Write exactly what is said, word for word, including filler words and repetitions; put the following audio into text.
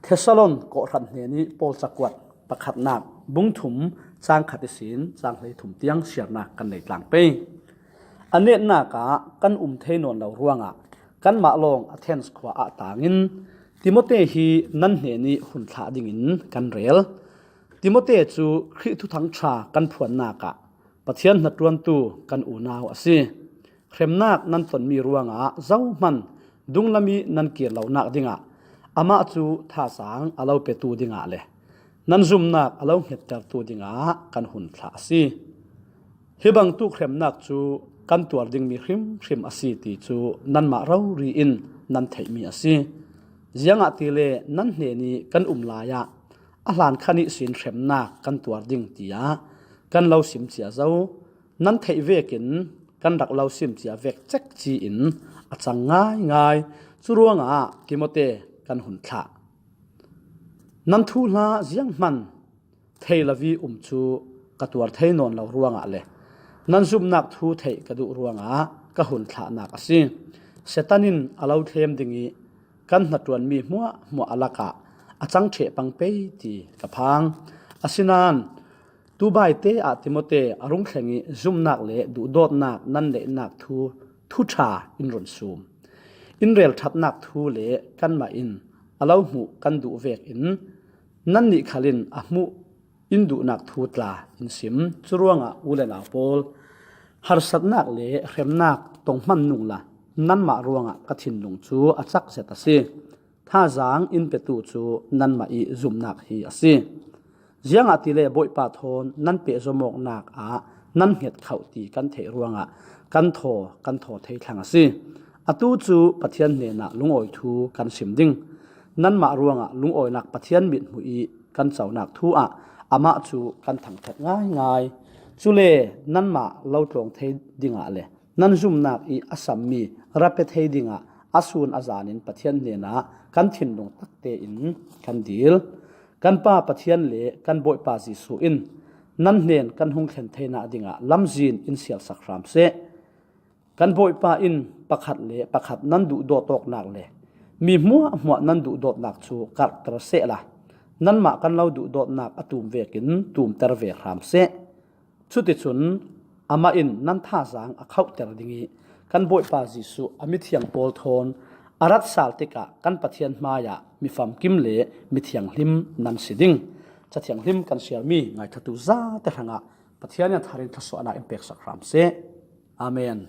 Thesalon kawhhran hnenih Paul cakuat pakhatnak bung thum cang khat ihsin cang hlei thum tiang siarnak kan nei tlang pei. A netnak ah kan um thei nawn lo ruangah kanmah lawng Athens khua ah tangin Timote hi nan hnenih hun thlah dingin kan rel. Timote cu Khrih thuthang ṭha kan phuannak ah Pathian hnaṭuantu kan unau a si. Hremnak nan tonmi ruangah zohman dunglam ih nan kir lonak dingah amah cu thazaang a lo petu dingah le nan zumnak a lo hngettertu dingah kan hun thlah a si. Hi bangtuk hremnak cu kan tuar dingmi hrimhrim a si ti cu nanmah rori in nan theihmi a si. Ziangahtile nan hnenih kan um lai ah a hlan khan ihsin hremnak kan tuar ding tiah kan lo sim cia zo. Nan theih vekin kan rak lo sim cia vek cekci in a cang ngaingai. Cu ruangah Timote kan hun thlah. Nan thuhla zianghman thei lo ih um cu ka tuar thei nawn lo ruangah le nan zumnak thu theih ka duh ruangah ka hun thlahnak a si. Satan in a lo thlem ding ih kan hnaṭuanmi hmuahhmuah a lakah a cang ṭheh pang pei ti ka phang. Asinain tubaite ah Timote a rung thleng ih zumnak le duhdawtnak nan neihnak thu thuṭha in run sum. In rel ṭhatnak thu le kanmah in a lo hmuh kan duh vekin nannih khal in a hmuh in duhnak thu tla in sim. Cu ruangah u le nau pawl, harsatnak le hremnak tong hman nungla nanmah ruangah ka thinlung cu a cak zet a si. Thazaang in petu cu nanmah ih zumnak hi a si. Ziangahtile Bawipa thawn nan pehzom awknak ah nan hnget khoh ti kan theih ruangah kan thaw, kan thaw thei thlang a si. Atu cu Pathian hnenah lungawi thu kan sim ding. Nanmah ruangah lungawinak Pathian mithmuh ih kan conak thu ah amah cu kan thangṭhat ngaingai. Cule nanmah lo tlawng thei dingah le nan zumnak ih a sammi ra pe thei dingah a sun a zan in Pathian hnenah kan thinlung takte in kan dil. Kan Pa Pathian le kan Bawipa Jesuh in nan hnen kan hung thlen theinak dingah lamzin in sialsak hram seh. Kan Bawipa in pakhat le pakhat nan duhdawt awknak le mi hmuahhmuah nan duhdawtnak cu karhter sehla nanmah kan lo duhdawtnak a tum vekin tumter ve hram seh. Cuticun amah in nan thazaang a khohter ding ih kan Bawipa Jesuh a mithiang pawl thawn a rat sal tikah kan Pathian hmaiah mi famkim le mi thianghlim nan si ding. Ca thianghlim kan siarmi ngaithlatu zate hrangah Pathian in a thar in thluasuahnak in peksak hram seh. Amen.